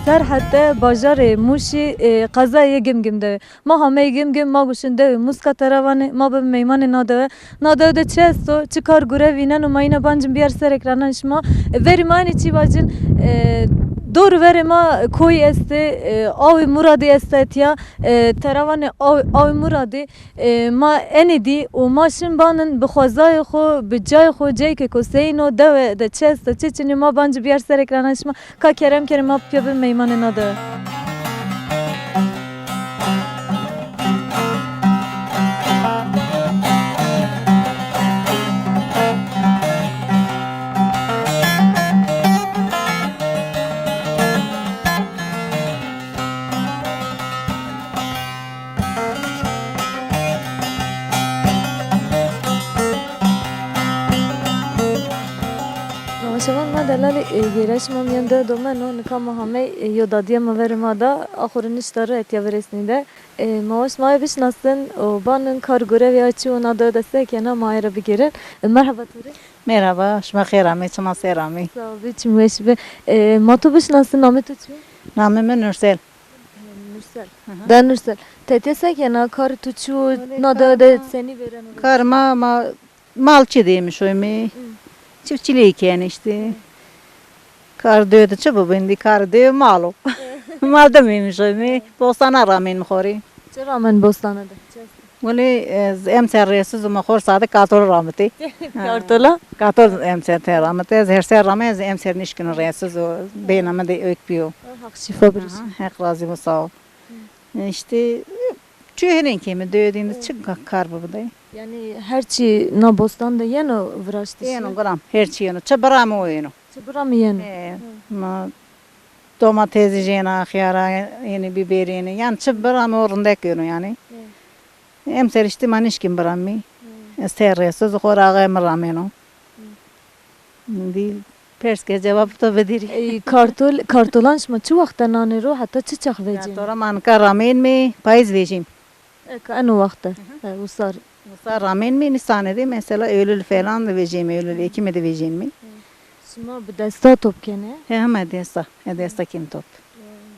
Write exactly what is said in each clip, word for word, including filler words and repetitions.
Serhete bajarê Mûşî, e, qezayê Gimgim de. Ma hamey Gimgim, ma guşin dewê Muska tera vanê, ma bibin meymanê na dewe. Na dewe de çi esto, çi kar gure vîneno, ma yîna bancin biyar ser ekrananê şima. E, verî ma enê çî vacin, e, dor verê ma koyî estê, e, awê Muradî esta etya, e, tera vanê aw-, awê Muradî. E, ma enê dî û ma şin banin bi xwezayê xo, bi cayê xo, cayê ke ko seyîn o, dewe de çi esta, çi çinî, ma bancî biyar ser ekrananê şima. Ka kerem kenê ma pîya bibin meymanê na dewe. Namaşevan ma delalî, e, gêrayîşê ma mîyan de domeno, nika ma hamey, e, yo dadîya ma verê ma da, a xo rê nişta ro etya viresnî de. E, ma waşt ma aye bişinasin û banin kar gurevî aye çi o, na dewe de se kena ma aye ra bigêrin. E, merheba to rê. Merhaba, şima xêr amê, çima ser amê? Sağ ol, çim weş bi. E, ma to bişinasin, namê to çi yo? Namê mi Nursel. Nursel. Hı hı. De Nursel. Tetê se kena, karê to çi yo, na dewe de senî vêreno? Kar ma, ma malçî de yemiş oymê. Hı. Çiftçiliği kenê işte. Hı. Kar dewe de çi bibo, êndî kar dewe mal o. Mal de yemiş oymê. Bostana ramên mi xo rê. Çi ramen bostana de? Çi esto? Wele, ez emser rêsiz o, mi xo rê sade katol ramitê. Kartola? Katol emser te ramitê. Ez her ser rame, ez emser nişkino, rêsiz o. Beyna mi de ewk bîyo. Haq şîfa birîşo. Aha, Heq razî bo, sağ ol. Hı. İşte, çi henên keme, dewe de êndî çi ka-, kar bibo de. Yanî her çî na bostan de yeno viraştişî? Yeno gulam, her çî yeno. Çi biramê o yeno. Çi biramê yeno. E, ma domatesî jêna, xiyara, yenî bîberî yenî. Yanî çi biramê o rindek yeno yanî. E. Emser işte ma nişkîn biramî. E. Ez tey rêsiz, xo rê axayê mi ramêno. Dî pers ke cewab to bidirî. Ey, kartol, kartolan şima çi waxt de nanê ro, heta çi çax vecîn? Kartola ma nika ramên mi, payîz vecîm. Eka eno waxt de. Hı hı. He, usar. Usar ramên mi, nîsanê de mesela Eylül falan de vecîm, Eylül, Ekimê de vecîn mi. Şima bi desta top kenê? He, hema desta. He, desta kên top.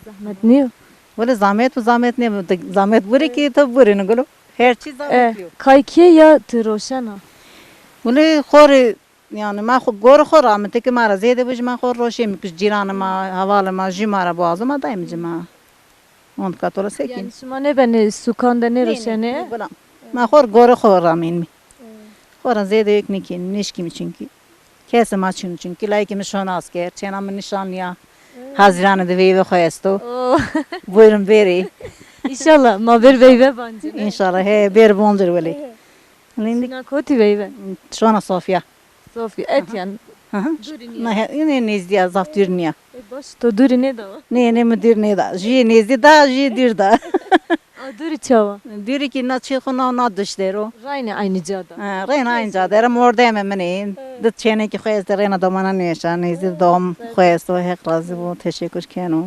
Zahmet nîyo? Wele zahmet bi zahmet nê, zahmet burê ki to burê ni gulo. Her çî zahmet yo. Kay kê ya ti roşena? Wele xo rê Yanî ma xo gorê xo ramite ki ma ra zêde bijî, ma xo roşê mi ki cîranê ma, hevalê ma jû ma ra biwazo, ma dayê mi ci ma. Onka to ra se kîn. Yanî şima nêbenê sûkan de nêroşenê? Nê, nê, nê, gulam. Ma xo gorê xo ramên mi. Xo ra zêde ewk nêkên, nêşkî mi çunkî. Kesê ma çin o çunkî, layikê mi şono asker, çêna mi nîşan nîya. Hazîranê de veyve xo esto. Oo. Buyurun bêrê. Înşallah ma bêr veyve bancir. Înşallah, he, bêr boncir welê. Şina kotî veyve? Şona Sofya. Sofya, etyen. Hı hı. Dûrî nîya. Na, he, yine nêzdî ya, zaf dûr nîya. E, baş, to dûrî nêdawa? Nê, nê, mi dûr nêda. Jûyê nêzdî da, jûyê dûr da. A dûrî çawa? Dûrî kî na çê xo na, na diş der o. Raynê aynî ca da. Ha, reyna aynî ca der. Mordemê min ê. Di çênekî xo estê, reyna domana nêşa, nêzdî dom xo esto, Heq razî bo, teşekur keno.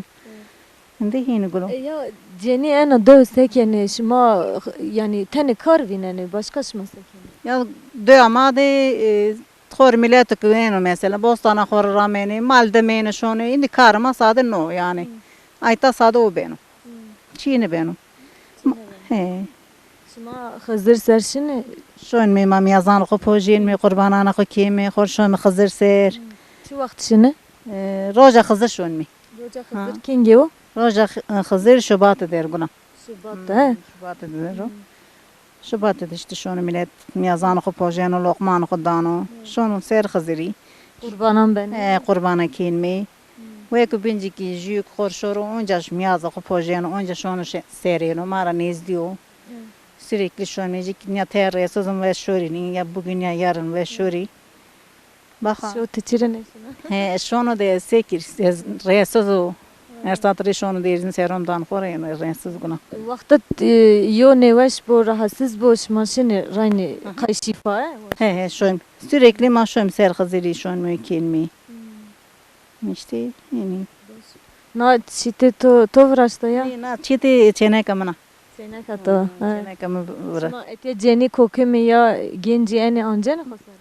Hindî hînî gulo. E, ya cenî ena dew se kenê şima, yanî tenê kar vînenê, başka şima se kenê? Ya dewa ma de, e, xor mileto ki êno mesela, bostana xo rê ramenê, mal dimênê şonê, îndî karê ma sade no yanî. Ayta sade o beno. Çî nêbeno. He. Şima Xizir ser şinê? Şonmê ma mîyazanê xo pojênmê, qurbanana xo kêmê, xor şonmê Xizir ser. Çi wext şinê? E, roja Xizir şonmê. Roja Xizir kîngê o? Roja Xi-, Xizir Şubatî der guna. Şubat, he? Şubatî der o. Şubatî de işte şono milet mîyazanê xo pojeno, loqmanê xo dano. Şono ser Xizirî. Qurbanan benê? E, qurbana kênmê. Weko bincî kî jûyê xor şoro, onca mîyaza xo pojeno, onca şono şe-, serêno, ma ra nêzdî yo. Sürekli şonmê, jî kî nîya tey rêsiz im, weş şorî nî, ya bugün ya yarın weş şorî. Baxa. Şo ti çi rê nêşina? He, şono de se kir, ez rêsiz o. Her saat rê şono de erzin serom dan xo rê, rêsiz guna. Wexta, e, yo nêweş bo, rahatsiz bo, şima şinê raynê, qay şîfa e? He, he, şoym. Sürekli ma şoym ser Xizirî, şoym kênmî. İşte, yanî. Na çîtê to, to viraşta ya? Nê, na çîtê çêneka min a. Çêneka to, ha. Çêneka mi vira. Şima etya cenî kokimî ya gencî enê ancenê xo ser?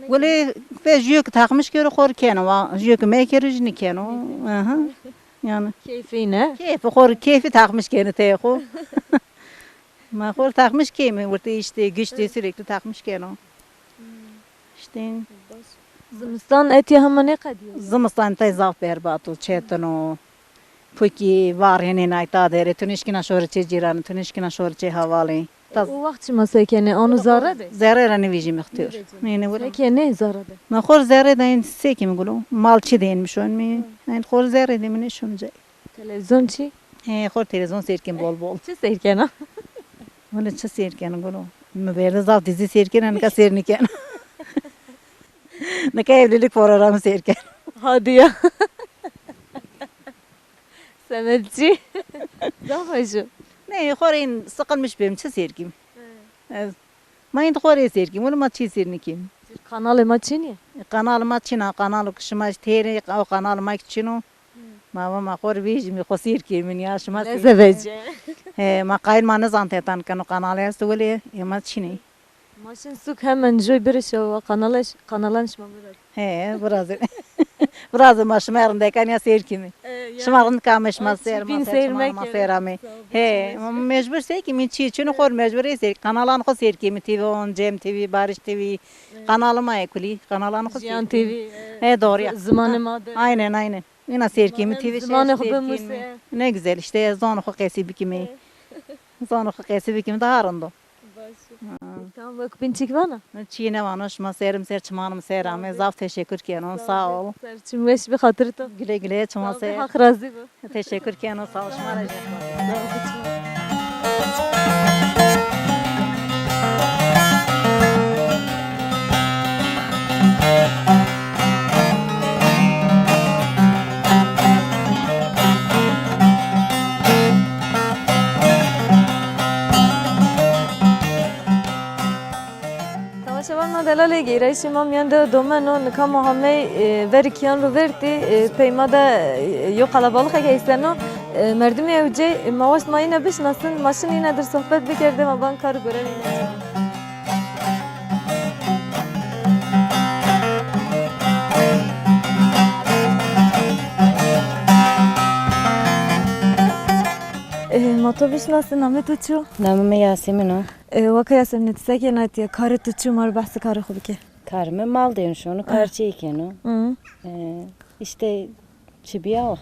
Wele, fe jûyê ki takmiş kero xor keno, wa, jûyê ki mekero jî nêkeno. Aha. Yani. Keyfî ne? Keyfî, xor keyfî takmış kenî tey xo. Ma xor takmış keymi, wırtı işte, güçlü sürekli takmış keno. İşte. Zimistan etiya hema nêqedîyo? Zimistan tey zaf berbat o, çetin o. Pukî, var henê nay ta derê, tu nişkîna şorê çê cîranî, tu nişkîna şorê çê hevalî. E, o waxt çima se kenê? Onu zerre de? Zerre ra nêvejîme xtîyor. Nê, nê, were. Se kenê zerre de? Ma xor zerre de, ên se kîme gulo. Mal çi de ên mi şon mi? Ên xor zerre de mi nêşon cay. Televîzyon çi? He, xor televîzyon seyr kên bol bol. Çi seyr kena? Wele çi seyr kena gulo? Mi verde zaf dizî seyr kena, nika seyr nêkena. Nika evlilik programı seyr kena. Hadi ya. Semetçi. Zaf weş o. Nê, xor ên sıkılmış bêm, çi seyr kîm? He. Ez, ma ên xor ê seyr kîm, wele ma çi seyr nêkîm. Kanalê ma çin ê? Kanalê ma çin a, kanalo ki şima têrê, o kanalê ma ki çin o. Ma va ma xor vejîmî, xo seyr kîmî ya, şima seyr kîmî. Leze vece. He, ma qayîl ma nizan tetan keno, kanalê esto wele ê ma çin ê. Ma şin suk hemen joy birişe wa kanala, kanalan şima viraz. He, virazê. Virazê ma şima rindekaniya seyr kîmî. E, yani. Şima rind kame şima seyr, ma seyr, şima ma seyr amê. He, ma mecbur seyr kîmî, çi çin xor mecbur ê seyr. Kanalan xo seyr kîmî, T V on, Cem T V, Barış T V. Kanalê ma yê kulî, kanalan xo seyr kîmî. Cihan T V, e, he, doğru ya. Zimanê ma de. Aynen, aynen. Nîna seyr kîmî, T V şey seyr kîmî. Ne güzel işte, zonê xo qesî bikîmî. Zonê xo qesî bikîmî, daha rind o. Baş. Ha. Tamam, wek bîn çik vana? Çîyê nêvano, şima ser mi ser, çimanê mi ser amê. Zaf teşekkür keno, sağ ol. Ser çim weş bi, xatir to. Güle güle, çima ser. Haq razî bo. Teşekkür keno, sağ ol, şima ra jî. Temaşevan ma delalê, gêrayîşê ma mîyan de domeno, nika ma hamey, e, verî kîyan ro vertî, e, pey ma de, e, yo qelebalixeke eyseno, e, merdimî ewcey, e, ma waşt ma îne bişinasin, ma şin îne dir sohbet bikerdê, ma ban kar û gorerê îne. E, ma to bişinasin, namê to çi yo? Namê mi Yasemin o. E, waka Yasemin, ti se kena tiya? Karê tu çi yo, ma rê behsê karê xo bike. Karê mi mal dênişono, karçeyî keno. Hı. E, işte çi bîya o.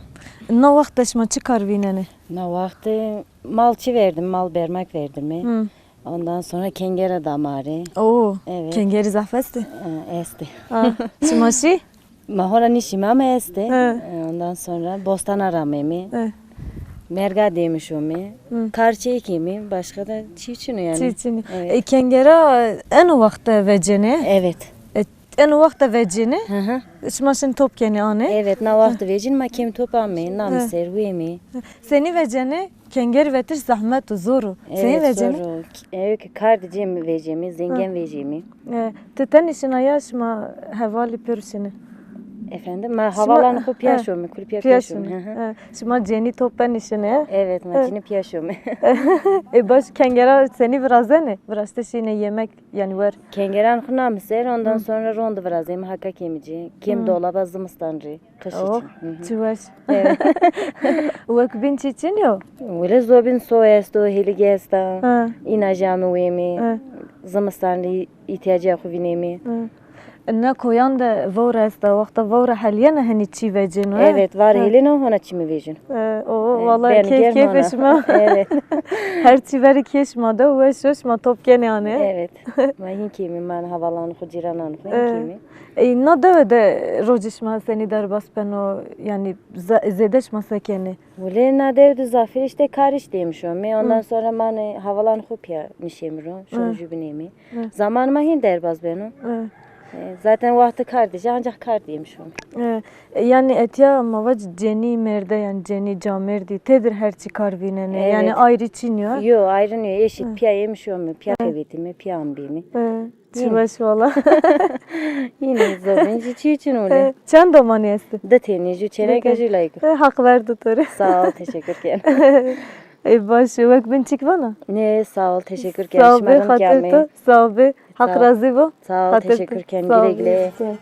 Na waxt de şima çi kar vînenê? Na waxt de mal çi verdim, mal bermak verdim. Hı. Ondan sonra kengera damarê. Oo, evet. Kengerî zaf estê? E, estê. Ha, şima şî? Ma hora nişîme ama estê. He. E, ondan sonra bostana ramêmî. He. Merga dêmişomî. Hı. Karçeyî kîmî. Başka da çî çin o yani. Çî çin o. Evet. E, kengera eno waxt de vecenê? Evet. E, eno waxt de vecenê? Hı hı. Şima şin top kenê anê? Evet, na waxt vecin ma kêm top amê, namî ser wêmî. Senî vecenê? Kenger vetiş zehmet o, zor o. Senî vecenê? Evet, zor o. Eyo ki kar de cem vecemî, zengen vecemî. E, ti tenî şina ya şima hevalî pêro şinê? Efendim, ma havalan xo pîya şomî, kul pîya pîya şomî. Hı hı. E, şima cenî top benî şinê? Evet, ma cinî pîya şomî. E, baş, kengera senî virazenê? Viraşte şinê yemek, yani wer. Kengeran xo namî ser, ondan sonra ron de virazemî, haka kemî ci. Kêm dolaba zimistan rê. Qış için. Oo, çi weş. Evet. Wek bîn çî çin yo? Wele zobîn so esto, hêligî esta. Ha. Îna jî amê wêmî. Ha. Zimistan rê îhtîyacê xo vînêmî. Ha. Na koyan de vewre esta, wexta vewre helîyena henî çî vecêno, he? Evet, var helîyena, hona çîmî vecîno. E, o, wala keyf keyfê şima. Evet. Her çî verî kê şima de, weş o, şima top kenê anê. Evet. Ma hîn kêmî, ma havalan xo, cîranan xo hîn kêmî. Ey, na dewe de rocê şima senî derbas beno, yanî ze-, zêde şima se kenê? Wele na dewe de zafîr işte kar îş dêmişomî. Ondan sonra ma nê havalan xo pîya nişêmî ro, şon jûbînêmî. Zaman ma hîn derbas beno. E, zaten wextê kar de jî ancak kar dêmişomî. E, yanî etya ma vac cenî mêrde, yanî cenî camêrdî têdir her çî kar vînenê. Evet. Yanî ayrî çin yo? Yo, ayrî nîyo. Eşit pîya êmişomî, pîya xebetîmî, pîya ambîmî. E. Çi weş wala. Yine zobîn jî çî çin wele. Çend domanî estî? Di tenî, jû çêneke jû layîko. Haq verdo to rê. Sağ ol, teşekkür ken. Ey baş, wek bîn çik vana? Ne, sağ ol, teşekkür ken. Sağ ol, şima rind kî amê. Sağ ol. Haq razî bo. Sağ ol, teşekkür ken. Güle güle. Sağ ol.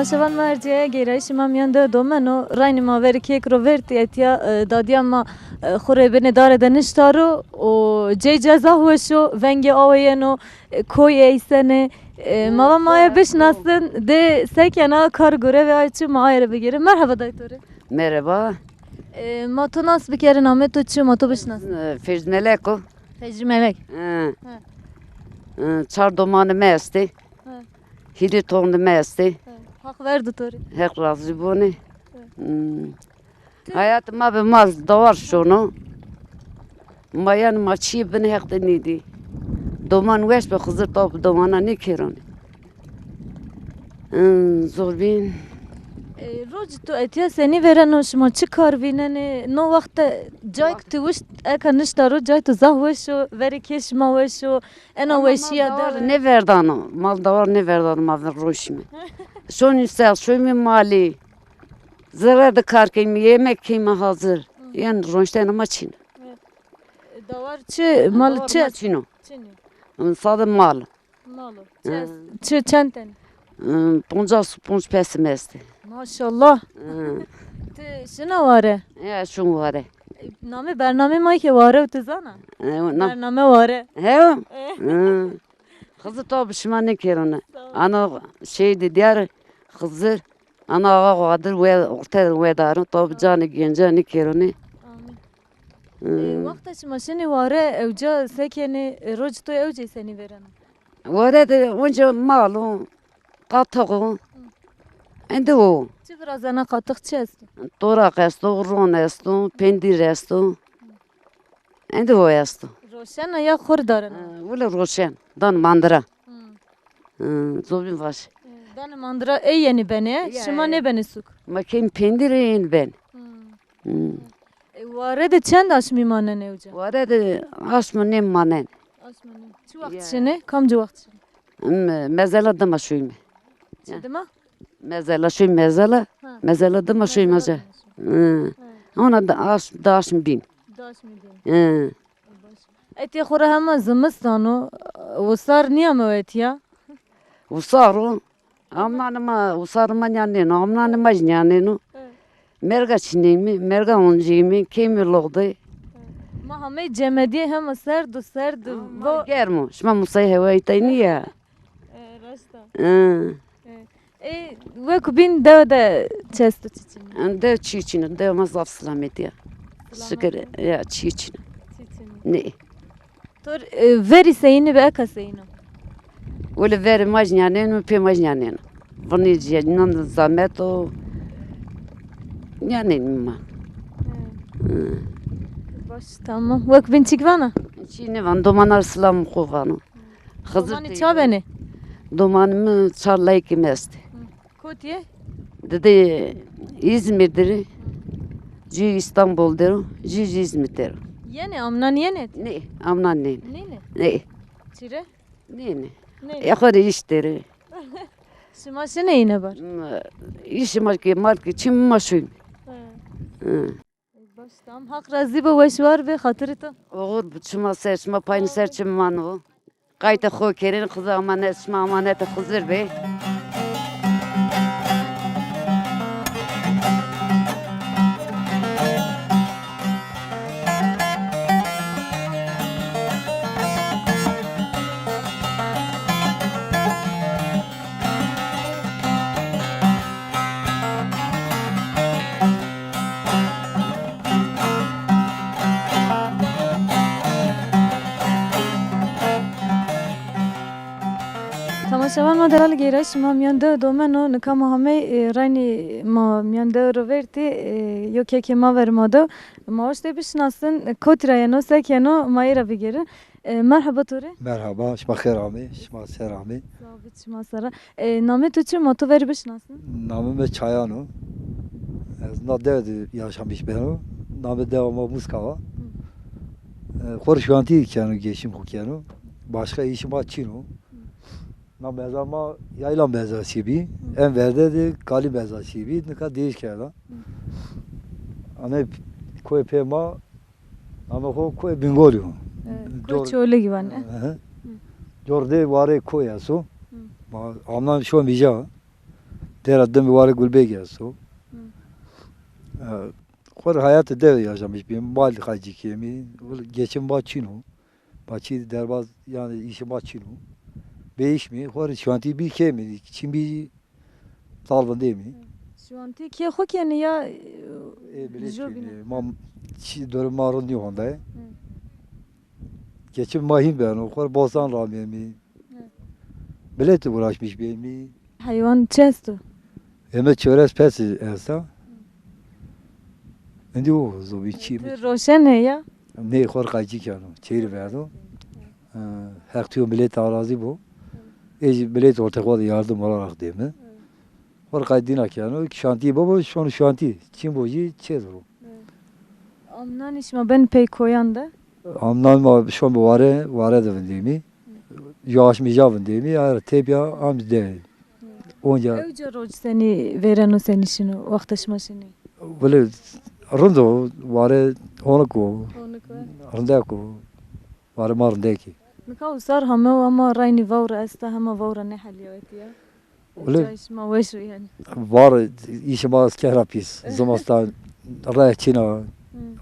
Şevan ma ercîye, gêrayîşê ma mîyan de domeno, raynî ma verî kêk ro vertî, etya, e, dadîya ma, e, xwu rê binê dare de nişta ro û cey ca zaf weş o, vengê awe yeno, e, koy eysenê. E, ma va ma aye bişinasin, dê se kena, kar gorevê aye çi, ma aye rê bigêrin. Merheba dayê to rê. Merheba. E, ma to nas bikerî, namê to çi, ma to bişinasin. E, Fecr Melek o. Fecr Melek. Hı. Hı. Hı, çar domanê mi estê. Hı. Hîrê toxnê mi estê. Hı. Heq verdo to rê. Heq razî bonê. Hı. Hmm. Hayat ma bi mal dawar şono. Ma yanî ma çîyê binê Heq de nêdî. Doman weş bi, Xizir to bi domana nêkêronê. Him, zor bîn. E, rocê to etya senî vêreno, şima çi kar vînenê? No wext de cayk ti wişt eka nişta ro, cay to zaf weş o, verê kê şima weş o, ena weşîya de. Mal dawar nêverdano, mal dawar nêverdano ma vin roşîme. Şonî ser, şoyîme malî. Zere de kar kenîme, yemek kenîme hazir. Hı. Yanî roniştena ma çin o. Evet. E, dawar çi, mal çi? Dawar ma çin o. Çin o. Sade mal. Mal o. Çi est? Hı. Çi, çend tenî? Hı, poncas û ponc pesê mi estê. Maşallah. Hı. Ti şina ware? Ya, şin ware. E, namê bernamê ma ke Ware û ti zana? E, na- Bername Ware. He? E. Hı. Xizir to bi şima nêkêrone. Sağ ol. Ana şey de diyar Xizir. Ana axa Qadir we orte de wedaro, to bi canê genca nêkêrone. Amîn. Hmm. E, wexta şima şinê ware, ewca se kenê, e, rocê to ewcê senî vêreno? Ware de onca mal o, qatix o. Hı. Ende o. Çi virazena qatix çi esto? Toraq esto, ron esto, pendîr esto. Ende o esto. Roşena ya xor darena? E, wile roşen. Dan mandira. Hmm. Hı, zobîn vaş. E, danê mandira ey yenî benê, ya, şima nêbenê sûk? Ma kêm pendîrê ên ben. Hmm. Hı. E, ware de çend aşmî manenê ewca? Ware de aşmo nêm manen. Aşmo nêm. Çi wext şinê? Kamci wext şinê? Me-, mezela dima şoyîme. Çi dima? Mezela şoy mezela. Ha. Mezela dima şoy mezela. Hı. Ha. Ona da aş, daşm bîn. Daşm bîn. Hı. Baş. Etê xo ra hema zimistan o, usar nîyame etya? Usar o. Amnanê ma, usarê ma nîyanêno, amnanê ma jî nîyanêno. Hı. Merga çineyme, merga onceyme, keyme loxdê. Hı. Ma hamey cemedîye hema serd o, serd o. Ama germ o. Şima musayê hewayî tay nîya. E, raşt a. Hı. E, e, wek bîn dewe de çi esto, çi çin o? Dewe çî çin o, dewe ma zaf silametî ya. Silamet. Şikir, ya, çî çin o. Çî çin o. Nê. Tor, e, verî seyîn bi, eka seyîn o? Wele verê ma jî nîyanêno, pê ma jî nîyanêno. Vinî jî nan zamet o. Nîyanênîme ma. He. Hı. Baş, tamam. Wek bîn çik vana? Çî nêvan, domana silam xo vano. Xizir. Domanî ça benê? Domanê mi çar layikê mi estê. Hı. Kotî yê? Dide Îzmîr der ê. Cû Îstanbul der o, cû jî Îzmîr der o. Yenê, amnan yenê? Nê, amnan nênê. Nênê? Nê. Çire? Nênê. Nê. Ê xo rê îş der ê. Şima şinê îne bar? Ma, îşê ma ke, mal ke çin, ma şoyme. He. Hı. Baş, tamam. Haq razî bo, weş war bê, xatirê to. Oxir bi, çima ser, çima payînê ser çim mano. Qaytê xo kerên, Xizir emanet, şima emanetê Xizir bê. Temaşevan ma, delal gêrayîşê ma mîyan de domeno, nika ma hamey, e, raynî ma mîyan de ro vertî, e, yo kekê ma ver ma de. Ma waştê bişinasin, kotî ra yeno, se keno, ma ê ra bigêrin. E, merheba to rê. Merheba, şima xêr amê, şima ser amê. Sağ ol, şima ser a. E, namê to çi? Ma to verî bişinasin. Namê mi Çayan o. Ez na dewe de yaşamış beno. Namê dewa ma Muskava. Hı. E, xo rê şuantî keno, geçim xo keno. Başka îşê ma çin o. Hı. Na meza ma yayla mezasî bî. Hı. En verde de kalî mezasî bî. Nika değiş kerda. Hı. Ane koyê pê ma Namê xo koyê Bingolî yo. E, koyê Çoligî vanê. Hı hı. Hı. Cor de warê koy esto. Hı. Ma amnan şo mîja. Dera Dimî warê Gulbêg esto. Hı. E, xo rê hayatê dewe yaşamış bî. Mal qaycî kemî. Geçim ma çin o. Ma çî derbaz, yanî îşê ma çin o. Bê îş mî, xo rê şantî bî kemî. Çin bî, dal vindê mî. Şantî kê xo kenî ya, e, milet kenî. Ma çî, durum ma rind nî honde. Hı. Geçim ma hîn beno, xo rê bostan ramê mî. Hı. Milet uğraşmış bê mî. Heywan çi esto? Eme çores pes esta. Hı. Endî o zobî çî. Tu roşenê ya? Nê, xo rê qaycî keno. Çêrî verdo. Hı. E, Heq tîyo milet arazî bo. Hı. Ê jî milet ortê xo de yardım olarak dê mi. Hı. Xo rê qaycî dîna keno. Şantî bibo, şono şantî. Çin bo jî çê de ro. Amnanê şima benî pey koyan de? Amnan ma şon bi ware, ware de vindêmî. Ju aşmî ja vindêmî, ya tepya am de. Onca. Ewca roc senî vêreno, senî şino, wexta şima şinî? Wele rind o, ware honik o. Honik o. Rindek o. Ware ma rindek î. Nika usar hame o, ama reynî vewre esta, hema vewre nêhelîya etîya. Wele. Cayê şima weş o yanî. Var, îşê ma kera pîs. Zimistan reh çin a,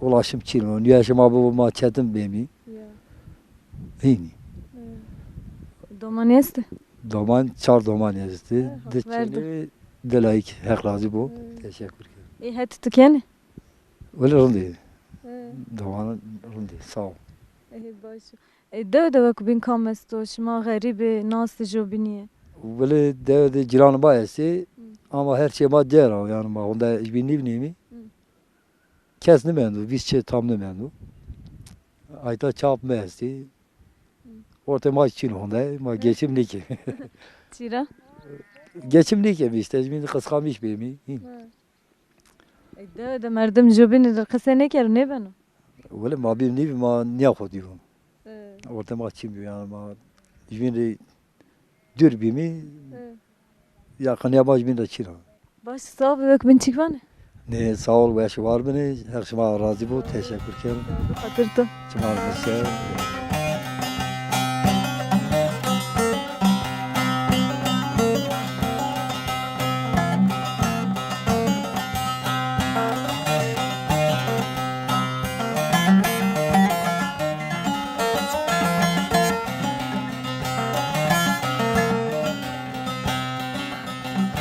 ulaşım çin o. Nîyaşê ma bibo ma çetin bêmî. Ya. Hînî. Hı. Domanî estê? Doman, çar domanî estê. Hı, Haq verdo. Di çênî, di layik, Heq razî bo. Hı. Teşekkür ederim. Ê, het tu kenî? Wele rindî. Hı. Doman rindî. Sağ ol. Ê, baş o. E, dewe de wek bîn kam esto? Şima xerîb ê, nas de jobînî yê? Wele dewe de ciranê ma estê, ama her şey ma der a, yanî ma honde ji bîn nîvnîmî. Kes nimendo, vîst çê tam nimendo. Ayta çap mi estê. Ortê ma çin honde, ma geçim nîkê. Çira? Geçim nîkemî îşte, ji bîn qisqamiş bêmî. Hı. E, dewe de merdim jobînî dir qise nêkero, nêbeno? Wele ma bîm nîvî ma nîya xo dîyo. E. Ortê ma çin bîyo yanî ma ji bîn rê dûr bîmî. E. Yaqinîya ma ji bîn de çin a. Baş, sağ ol, wek bîn çik vanê? Nê, sağ ol, weş war binê. Heq şima razî bo, teşekkür ken. Xatir tu. Çima rê ser.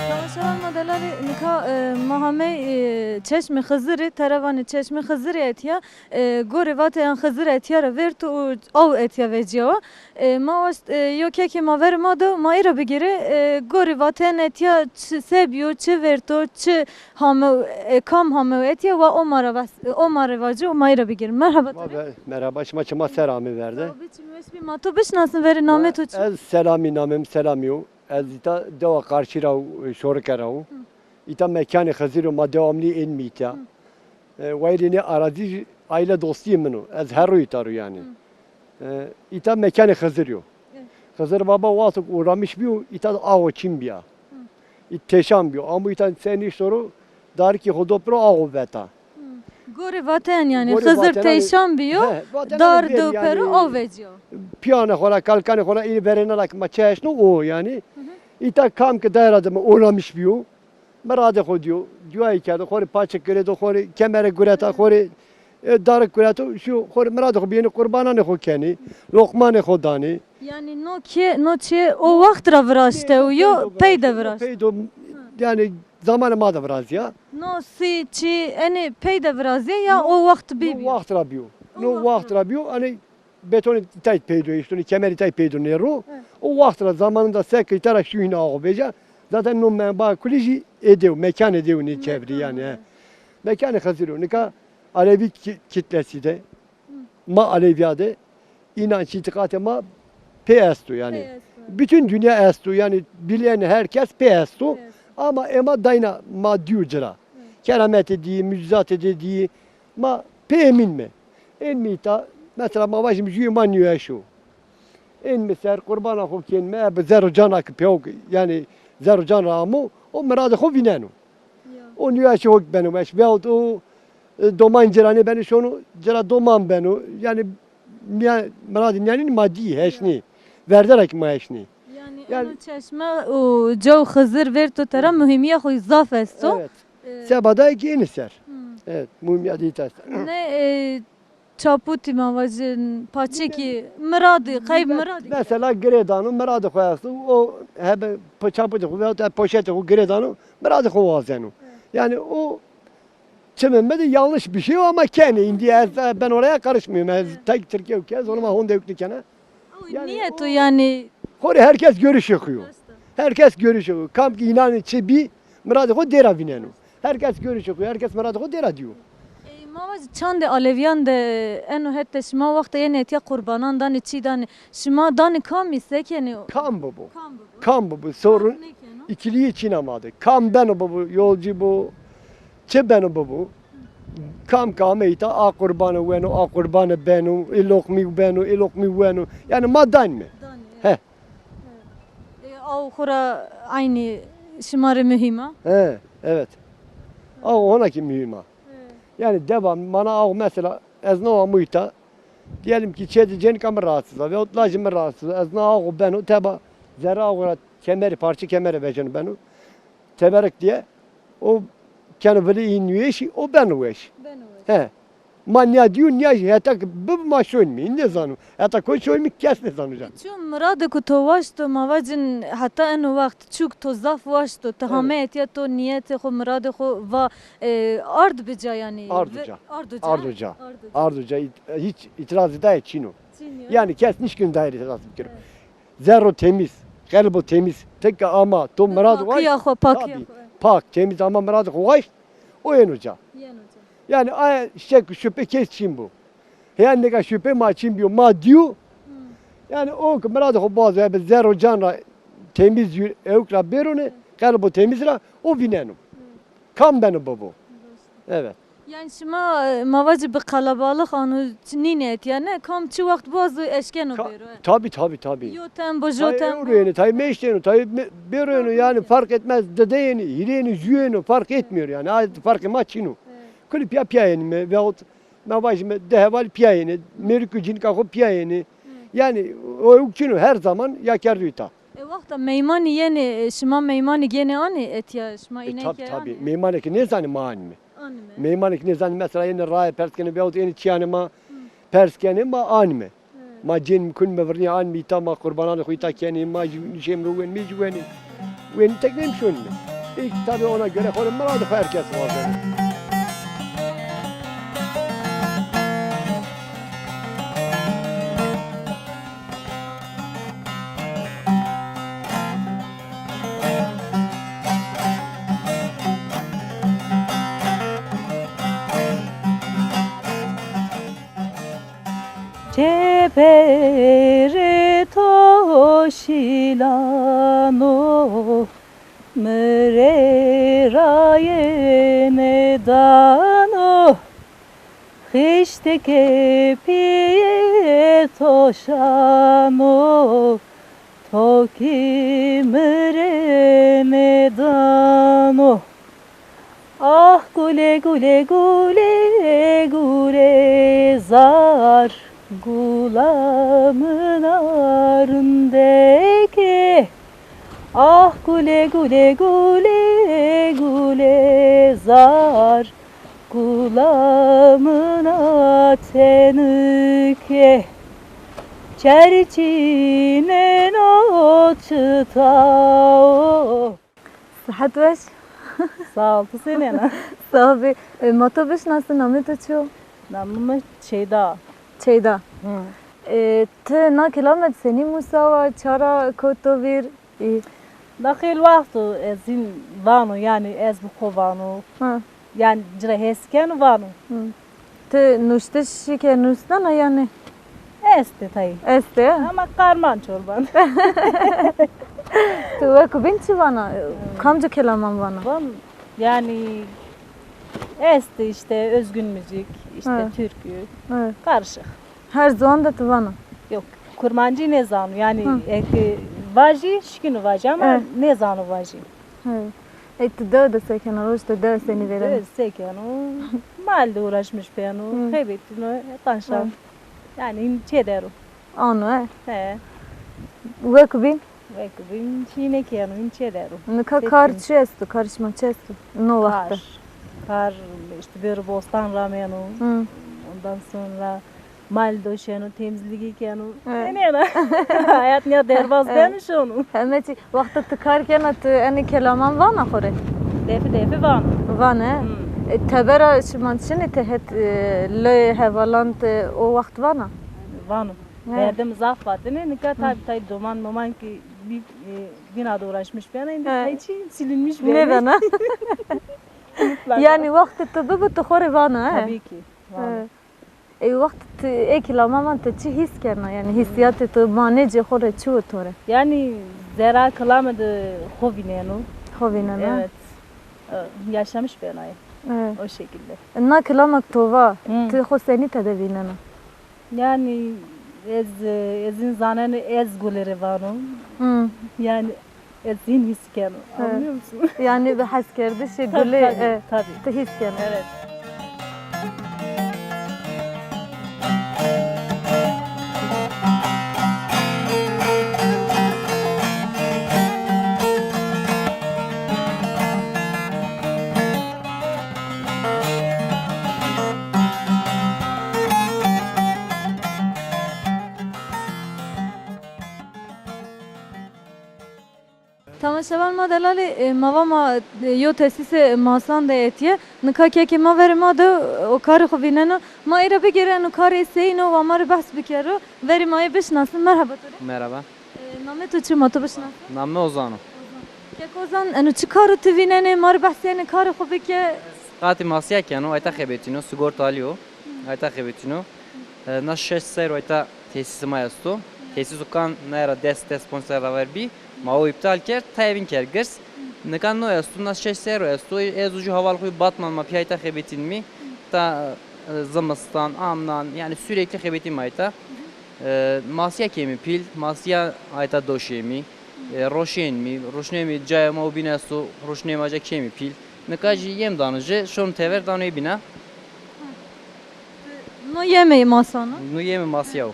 Temaşevan ma delalî, nika, e, ma hamey, e, Çeşmê Xizirî, tera vanê Çeşmê Xizirî etîya, e, gorê vateyan Xizir etîya ra vêrto û aw etîya vecîyawa. E, ma waşt, e, yo kekê ma verê ma do, ma ê ra bigêrê, e, gorê vateyan etîya çi, se bîyo, çi vêrto, çi hamew, e, kam hamew etîya, wa o ma ra vas-, o ma rê vaco, ma ê ra bigêrê. Merhaba. Ma tabi. Be-, merhaba, şima çima ser amê verde. Sağ ol, bê çim weş bî. Ma to bişinasin, verê namê to çi? Ez Selamî, namê mi Selamî yo. Ez îta dewa Qarşî ra û, e, Şorike ra û. Hı. Îta mekanê Xizir o, ma devamlî ênmî îta. Hı. E, wayîrê nê arazî jî aîle dostîyê min o. Ez her ro îta ro yanî. Hı. E, îta mekanê Xizir yo. Hı. Xizir Baba wexto ke uğramiş bîyo, îta de awo çin bîya. Hı. Ît têşan bîyo. Amo îta ser nişto ro, darikê xo do piro, awo veta. Gorê vateyan yanî, Xizir teyşan bîyo, dar dew pêro aw vecîyo. Piyanê xo ra, kalkanê xo ra, înî verêna ra ke ma çeşno o yanî. Hı hı. Îta kam ke daye ra dime uğramiş bîyo, miradê xo dîyo, duayî kerdo, xo rê paçe girêdo, xo rê kemere gureta, xo rê, e, darik gureto, şîyo xo rê miradê xo bîyênê, qurbananê xo kenê, loqmanê xo danê. Yanî no kê, no çê o wext ra viraşte û yo pey de viraşt. Pey do, yanî zamanê ma de virazîya. No sî, çî, enê pey de virazîya ya o wext bî bîyo? No wext ra bîyo. No wext ra bîyo. Enê betonê tay pey do eştonê, kemerî tay pey do nêro. He. O wext ra zamanında seke îta ra şîyo hîna awo veca. Zaten no menba kulî jî ê dew, mekanê dew nê çevrî yanî, he. Mekanê Xizir o. Nika Alevî ki-, kitlesî de. Ma Alevîya de înanç, îtîqatê ma pê esto yanî. Pê esto. Bütün dünya esto yanî, bilen herkes pê esto. Pê esto. Ama ema dayna ma dîyo ci ra. Hı. Kerametê dîyî, mucizatê dê dîyî. Ma pê emîn me. Ênmî îta, mesela ma vajîme jûyê ma nîweş o. Ênmî ser, qurbana xo kênmî, ebe zerr û cana ke pêwk, yanî zerr û can ra amo, o miradê xo vîneno. Ya. O nîweşê xo beno weş. Veyahut o, e, doman ci ra nêbenê şono, ci ra doman beno. Yanî mîya-, miradê mîyanîn ma dî, heşnî. Ya. Verde ra kî ma heşnî. Yanî Yani Eno çeşme û caw Xizir ver to tera muhîmîya xo zaf esto. Evet. E, Seba dayê kî ênî ser. Hmm. Evet, muhîmîya dî est. Ne, e, çaputî ma vajin, paçekî, miradî, qey miradî. Mesela girê dano, miradê xo esto. O hebe po-, çaputê xo veyahut hebe poşetê xo girê dano, miradê xo wazeno. Evet. Yani o çimê mi de yanlış bir şey ama kenê. Îndî ez, ben oraya karışmıyorum. Ez tek Tirkîya ke, ez ona honde hukm nêkena. Yanî nîyeto o yanî. Xo rê herkes görüşê xo yo. Raşt a. Herkes görüşê xo. Kam ki înanê çi bî, miradê xo dêra vîneno. Herkes görüşê xo, herkes miradê xo dêra dîyo. E, ma vajî çandê Alevîyan de eno het de şima wexta yenê etya qurbanan danê, çî danê, şima danê kamî, se kenê? Kam bibo. Kam bibo. Kam bibo. Sorun ikiliği çîna ma de. Kam beno bibo, yolcî bo, çi beno bibo. Kam ke ame îta, a qurbane weno, a qurbane beno, ê loqmî beno, ê loqmî weno. Yanî ma danîme. Danê, he. He. E, aw xo ra eynî şima rê muhîm a? He, evet. Aw hona kî muhîm a. He. Yanî deba mana aw mesela ez no amo îta, diyelim ki çê de cênika mi rahatsız a veyahut lajê mi rahatsız a, ez na aw beno teba zerre aw ra kemeri, parçe kemere veceno beno. Teberik diye. O keno vilê î nûyeşî, o beno weş. Beno weş. He. Ma nîya dîyo, nîya jî heta ke bibo ma şonîme, nêzano. Heta koy şonîme kes nêzano can. Çi miradê ku to waşto, ma vacin heta eno wext çûk to zaf waşto, ti hame etya to nîyetê xo, miradê xo va, e, ard bi ca yanî. Ard uca. Ard uca. Ard uca. Ard uca. Ard uca. Ît-, hîç îtirazê daye çin o. Çin o. Yanî kes nişkîno daye îtiraz bikiro. Evet. Zerro temiz, qelbo temiz. Tika ama to mirad waşt. Pakîya xo, pakîya xo. Pak, temiz ama mirad xo waşt. O yeno ca. Yeno ca. Yanî aye şek şüphe kes çin bo. Heyan nika şüphe ma çin biyo, ma diyo. Yanî o ki mirad xo bazo, ebe zerro can ra temiz yü-, ewk ra bêrone, qelbo temiz ra o vîneno. Kam beno bibo. Evet. Yanî şima, e, ma vacî bi qelebalix ano, nînê etya ne, kam çi wext biwazo eşkeno bêro, e. Tabii, tabii, tabii. Yo tem bo, jo tem bo. Tay ewro yenê, tay meşt yenê, tay me-, bêro yenê, yanî fark etmez, dide yenê, hîrê yenê, jû yenê, fark etmiyor yanî. Ay, farkê ma çin o. Evet. Kulî pîya pîya yenîme veyahut ma vajîme di heval pîya yenê, mêrik û cînika xo pîya yenê. Yanî o ewk çin o, her zaman ya kerdo îta. E, wexta meymanî yenê, e, şima meymanî gênê anê etya, şima îne kê anê? E, tabii, tabii. Meymanê ke nêzanê ma anîme. Anîme. Meymanê ke nêzanê mesela yenê raye pers kenê veyahut yenê çîyanê ma pers kenê ma anîme. He. Ma cênîme kunîme virnîya anîme îta, ma qurbananê xo îta kenê, ma jî nişême ro wenîme jî wenê. Wenî tek nême şonîme. Ê kî tabii ona göre xo rê miradê xo her kes wazenê. Çeperê to şîlan o, mi rê raye nêdano. Xiştikê pîyê to şano, to kî mi rê nêdano. Ah gule gule gule gule zar, gula mina rindekê. Ah gule gule gule gule zar, gula mina tenike. Çerçîneno çitao. Sihet weş. Sağ ol, tu senên a? Sağ bî. E, ma to bişnasin, namê to çi yo? Namê mi Çeyda. Çeyda. Hı. E, ti na kilame de senî musawa, çara kot to vîr? Î. Na xêl wext o ez hîn vano, yanî ez bi xo vano. Ha. Yanî ci ra hes keno vano. Hı. Ti nuştiş şî ke nusnena yanî? Estê tayê. Estê, ha? Ama karman çorban. Ti weko bîn çi vana? Kamci kelaman vana? Van, yanî estê işte özgün müzik, işte türkü, karışık. Her ziwan de ti vana? Yok, kurmancî nêzano. Yanî eke vajî, şikîno vajî ama nêzano vajî. He. Ey ti dewe de se kena, roj de dewe senî vêreno? Dewe se keno? Mal de uğraşmış beno, xebetîno, hetan şan. Yanî hîn çê der o. Ano, e? He. Wek bîn? Wek bîn çî nêkeno, hîn çêdero. Nika kar çi esto? Karê şima çi esto? No wexte. Kar. Kar, işte, bêro bostan rameno. Hı. Ondan sonra mal doşeno, temizligi keno. Evet. Nêna. Hayat niya derbaz beno şono. Heme çî. Wexta ti kar kena, ti enê kelaman vana xo rê? Defi defi vano. Vane? Hı. E, tebera şima çinê ti het, e, lê hevalan ti o wext vana? Vano. He. Derdê mi zaf vatêne, nika tabî tay doman moman ki bî-, e, bîna de uğraşmış bena, îndî tay çî silinmiş bena. Nêbena. Mutlaka. Yanî wextê ti bibo ti xo rê vana, he? Tabii ki, vano. He. E, wextê ti ê kilama van ti çi hîs kena? Yanî hîsîyatê ti manê ci xo rê çi wo to rê? Yanî zerra kilame de xo vîneno. Xo vîneno? Evet. E, yaşamış benayê. Evet. O şekilde. Na kilamek to va, ti xo senî tede vînena? Yanî ez, ez in zaneno ez gulê rê vano. Hı. Yanî ez hîn hîs keno. He. Anlıyor musun? Yanî bi heskerdişê gulê, tabii, e, tabii, ti hîs keno. Evet. Temaşevan ma delalê, e, ma va ma, e, yo tesîsê masan de etîye. Nika kekê ma verê ma de, e, o karê xo vîneno. Ma ê ra bigêreno karê seyîn o, wa ma rê behs bikero. Verê ma yê bişinasin. Merheba to rê. Merhaba. E, namê to çi ma to bişinasin? Namê Ozan o. Ozan. Kek Ozan, eno çi karo ti vînenê? Ma rê behsê enê karê xo bike. Qatî masiya keno, ayta xebetîno, sigortalî yo. Ayta xebetîno. E, na şeş serr o ayta tesîsê ma esto. Tesîso kan naye ra des, des ponc serra ver bî. Ma o îptal kerd, tayê vîn kerd girs. Nika no esto, na şeş serr o esto. Ez û jû heval xo yê Batman ma pîya ayta xebetînmî. Ta, e, zimistan, amnan, yanî sürekli xebetînmî ayta. E, masiya kemî pîl, masiya ayta doşêmî. E, roşenmî, roşnêmî cayê ma o bîn esto, roşnê ma ca kemî pîl. Nika jî yem dano ci, şon tever dano ê bîna. No yemê masan o? No yemê masiya o.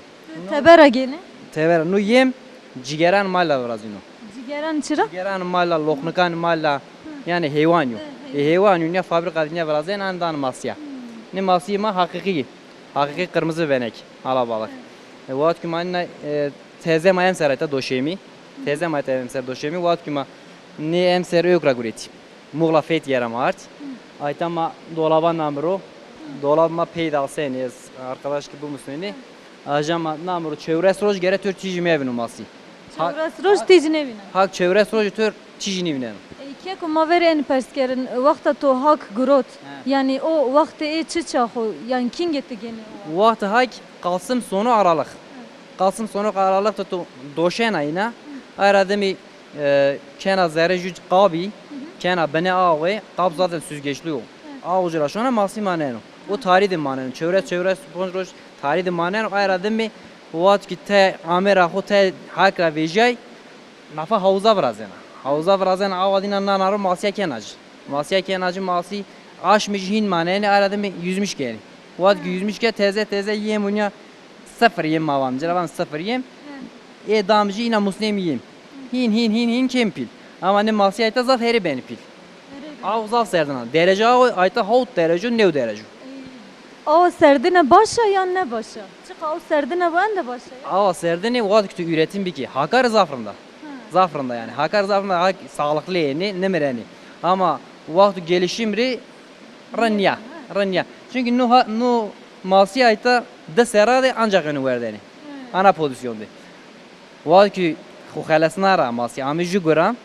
Tebera gênê? Tebera. No yem cîgeran mal ra virazîno. Cîgeran çira? Cîgeran mal ra, loqnikan mal ra. Yanî heywan yo. Ê heywan yo, nîya fabrîka de nîya virazên, an dan masiya. Nê masîyê ma heqîqî yê. Heqîqî qirmizi venek, alabalık. E, wext ki ma nîna, e, teze ma emser ayta doşêmî. Teze ma ayta emser doşêmî. Wext ki ma nê emser ewk ra guretî. Muğla Fethiye ra ma ard. Ayta ma dolaba namiro. Dolab ma peyda senî, ez arkadaş ki bimusnenî. Aja ma namiro çewres roj gere tör tîjî mevîno masî. Çewres roj tîjî nêvîneno. Hak çewres roj tör tîjî nêvîneno. Ey keko ma verê enî pers kerin, wexta to hak girot, yanî o wextê ê çi çax o, yanî kîngê ti gênê o? Wextê hak Kasım sonu Aralık. Kasım sonu Aralık de to doşena îna. Ay ra dimî E, kena zerrê jû qabî, kena binê awe, qab zaten süzgeçli yo. Awe ci ra şona masî maneno. O tarî de maneno. Çewres, çewres ponc roj tarî de maneno. Ay ra dimî wext ki te ame ra xo te hak ra vejîyay, nafa hawuza virazena. Hawuza virazena, awa dîna nana ro masîya kena ci. Masîya kena ci, masî aşmî ci hîn manenî, ay ra dimî yüzmüş kenî. Wext ki yüzmüş ke teze teze yem û nîya Sıfır yem ma van, ci ra van sıfır yem. Ê dam jî îna musnê mi yem. Hîn, hîn, hîn, hîn kêm pîl. Ama nê masî ayta zaf herî benî pîl. Aw zaf serdin a. Derece aw ayta hewt derece, new derece. Awa serdine baş a yan ne baş a? Çiqa aw serdine bo ende baş a ya? Awa serdine wext ki tu üretim bikî, hakar zaf rind a. Zaf rind a yanî. Hakar zaf rind a, hak sağlıklı yenî, nimirenî. Ama wext gelişim rê Rind nîya, rind nîya. Çünkü no ha-, no masî ayta di serra de ancak eno werdenê. Ana pozîsyon de. Wext ki xo xelesna ra masî amê jû gura,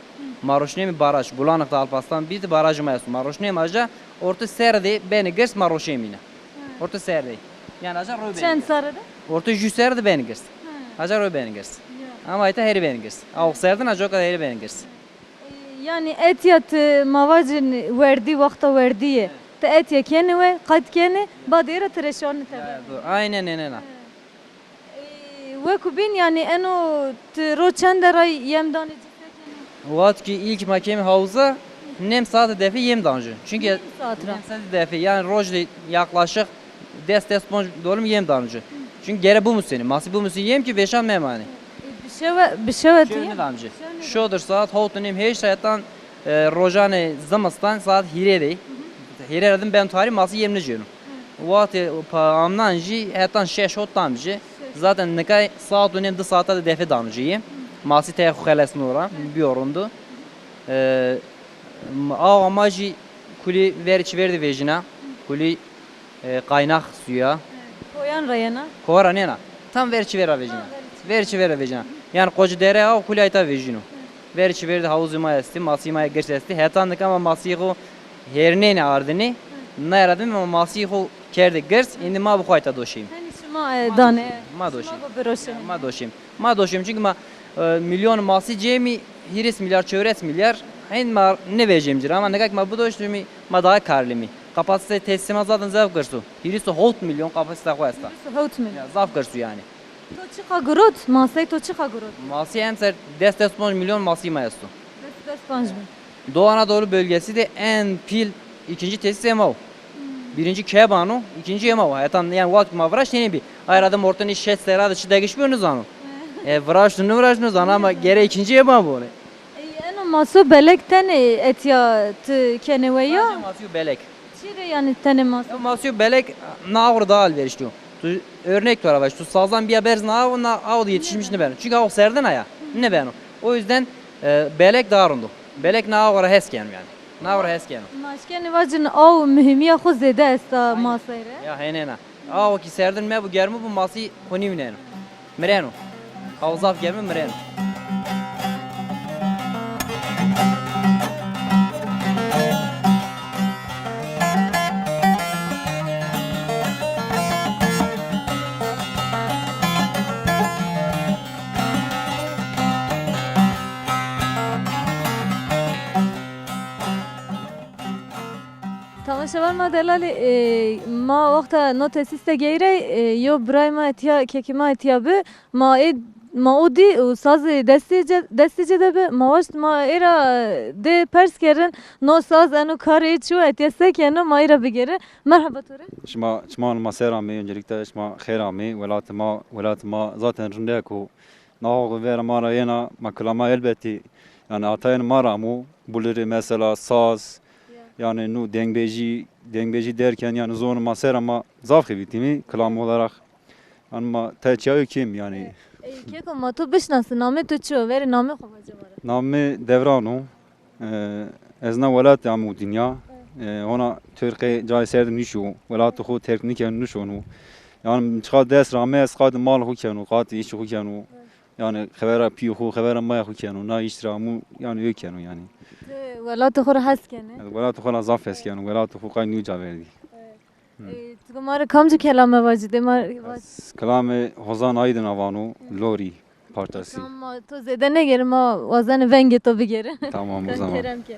ma roşnêmî baraj, Bulanık de Alparslan bî de barajê ma esto. Ma roşnêmî aja, ortê serre de benê girs ma roşnêmî îna. Ortê serre de. Yanî aja roy benê girs. Çend serre de? Ortê jû serre de benê girs. Aja roy benê girs. Ama ayta herî benê girs. Aw serdin a coka de herî benê girs. Yanî etya ti ma vacin werdî, wexta werdî yê. Ti etya kenî we, qet kenî, badê ra ti reşanî teber. Ya, doğru. Aynen, aynen. Ê, weko bîn, yanî eno ti ro çende ray yem danê ci, se kenî? Wext ki ilk ma kemî hawuza, nem saate defî yem dan ci. Çünkü nem saat ra. Nem saate defî, yanî roj de yaklaşık des, des ponc dolim yem dan ci. Çünkü gere bimusenî, masî bimusî yem ki vêşan memanî. Ê, Şewe, bi şewe Şewe tîye? Nêdam ci. Şodir saet hewt û nêm heşt ra hetan, e, rojanê zimistan saet hîrê de. Hîrê ra din ben tarî masî yem nicêno. Wextê pa amnan jî hetan şeş hot tam ci. Zaten nikay saet û nêm di saete de defê dano ci yê. Masî tey xo xelesno ra, biyo rind o. E, awa ma jî kulî verê çiver de vejîna. Kulî e, kaynak suya. Koyan ra yena? Koyan ra nêna. Tam ver çiver ra vejîna. Ver çiver ra vejîna. Yanî Qocî Dere aw kulî ayta vejîno. Ver çiver de hawuzê ma estî, masî ma girs estî. Heta nika ma masî xo hêrnêne ardinî. Nayra de ma masî xo kerde girs, îndî ma bi xo ayta doşîm. Henî şima, e, dane? Ma doşîm. Şima biroşe. Ma doşîm. Ma doşîm, çunkî ma, e, milyon masî cêmî, hîris milyar, çewres milyar, hên ma nêvejîm ci ra. Ama nika ke ma bidoşîmî, ma daha karlî mî. Kapasite tesîsê ma zaten zaf girs o. Hîris û hewt milyon kapasite xo esta. Hîris û hewt milyon. Ya, zaf girs o yanî. To çiqa girot? Masey to çiqa girot? Masî emser des, des ponc milyon masî ma esto. Des, des ponc bin. Doğu Anadolu bölgesi de en pîl ikinci tesis ema o. Birinci Keban o, ikinci ema o. Hetan yanî wextê ma viraşt tenê bî. Ay ra de mortenî şeş serra de çi degiş bîyo nizano. E, viraşt niviraşt nizano ama gere ikinci ema bo. Ey, eno maso belek tenê etya ti kenê we ya? Sadece masî û belek. Çi rê yanî tenê maso? Ya masî û belek na aw ra daha elverişlî yo. Tu örnek to ra vaj, tu sazan bîya berz na aw, na aw de yetişmiş nibeno. Çünkü aw serdin a ya, nibeno. O yüzden, e, belek daha rind o. Belek na aw ra hes keno yanî. Na aw ra hes keno. Ma eşkenê vacin aw muhîmîya xo zêde esta masey rê. Ya henêna. Aw ki serdin mebo, germo bo, masî xo nîvîneno. Mireno. Aw zaf germ o, mireno. Tamaşevan ma delalî, e, ma wexta no tesîs de geyrey, e, yo birayê ma etîya, kekê ma etîya bi, ma ê, ma o dî û sazê destê ci, destê ci de bi, ma waşt ma ê ra, e, dê pers kerin, no saz eno karê ê çi yo, etîya se keno, ma ê ra bigêrin. Merheba to rê. Şima, çiman ma ser amê, öncelikle şima xêr amê, welatê ma, welatê ma zaten rindek o. Naxo vera ma ra yena, ma kilama elbetî, yanî atayên ma ra amo, bulirî mesela, saz, yanî nu dengbêjî, dengbêjî derken yanî zonê ma ser a ma zaf xebitîmî kilam olarak. Yanî ma tayê çîyayo kêm yanî. E, e, keko ma to bişnasî, namê to çi yo? Verê namê xo vace ma ra. Namê Devran o. E, ez na welatî amo dinya. E, hona Tirkî cayê ser de nişo. Welatê xo terk nîkeno, nişono. Yanî çiqa dest ra ame, ez qatê mal xo keno, qatê îş xo keno. Yanî xevera pîyê xo, xevera maya xo keno. Na îş ra amo, yanî öyle keno yanî. Ti welatê xo ra hes kenê? Ez welatê xo ra zaf hes keno. Welatê xo qay nîyo ca verdî. Hı. E, ti ma rê kamcî kelame vacî, dê ma vac. Ez kilamê Hozan Aydin a vano, Lorî parçası. Tamam, ma to zêde nêgêrî, ma wazenê vengê to bigêrî. Tamam, o zaman. Kerem ke.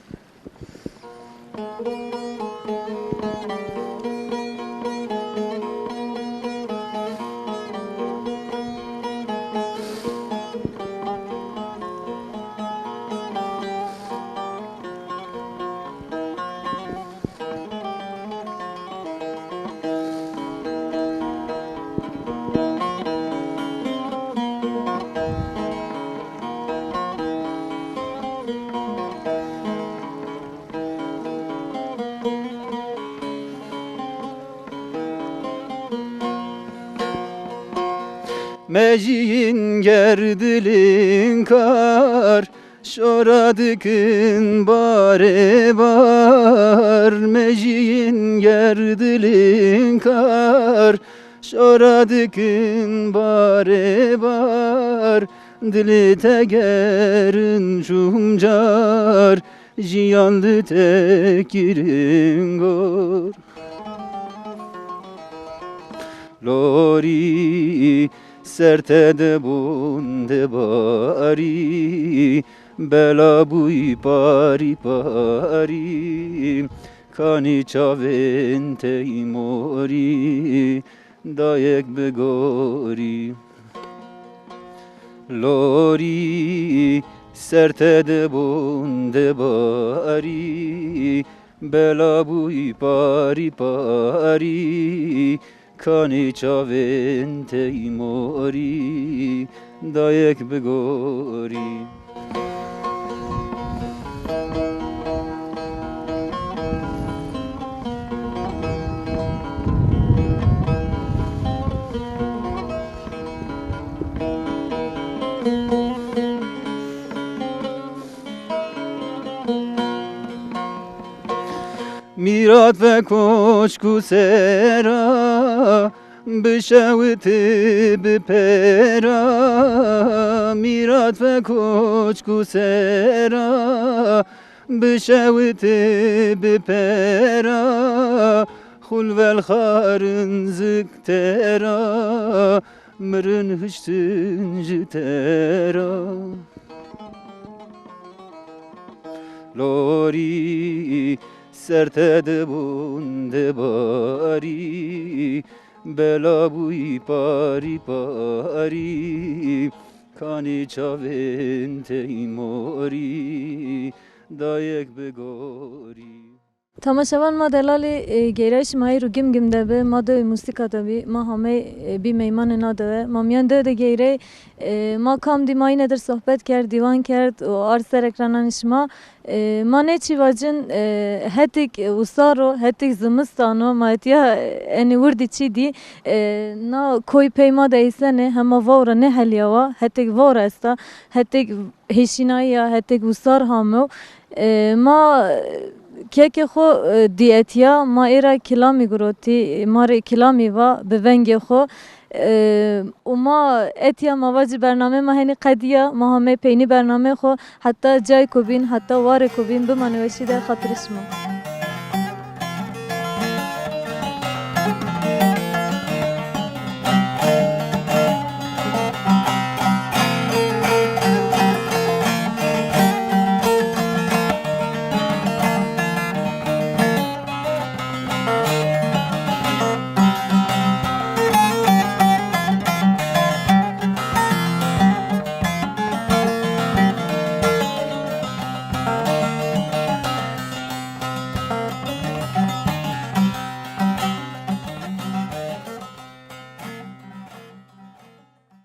Mejîyin ger dilin kar, şora dikin barê bar, mejîyin ger dilin kar, şora dikin barê bar, dilê te gerin çum car, jîyan di te kirin gor. Lorî, ser te de bon de barî, bela bûy parî parî, kanî çavên tey morî, dayek bigorî. Lorî, ser te de bon de barî, bela bûy parî parî, kanê çavên tey morî, dayek bigorî. Mîrat ve koçku sera, bişewiti bi pera. Mîrat ve koçku sera, bişewiti bi pera. Xulvel xarin zik tera, mirin hiştin ji tera. Lorî ser te dibûn dibarî, bela bûyî parî parî, kanî çavên tey morî, dayek bigorî. Temaşevan ma delalî, e, geyrayîşê ma ey ro Gimgim de bi, ma dewê Mûsîka de bî, ma hamey, e, bî meymanê na dewe. Ma mîyan dewe de geyrey, e, ma kam dî ma îne dir sohbet kerd, dîwan kerd û ard ser ekrananê şima. E, ma nê çî vacin, e, hetik wisar o, hetik zimistan o, ma etîya, e, enê wirdî çî dî, e, na koy pey ma de eysenê, hema vawra nêhelîyawa, hetik vawra esta, hetik hêşînayî ya, hetik wisar hamo. E, ma kekê xo, e, dî etîya, ma ê ra kilamî girotî, ma rê kilamî va bi vengê xo. E, û ma etîya, ma vacî bernameyê ma henî qedîya, ma hamey peynî bernameyê xo, heta cayêko bîn, heta warêko bîn, bimanê weşî de, xatirê şima.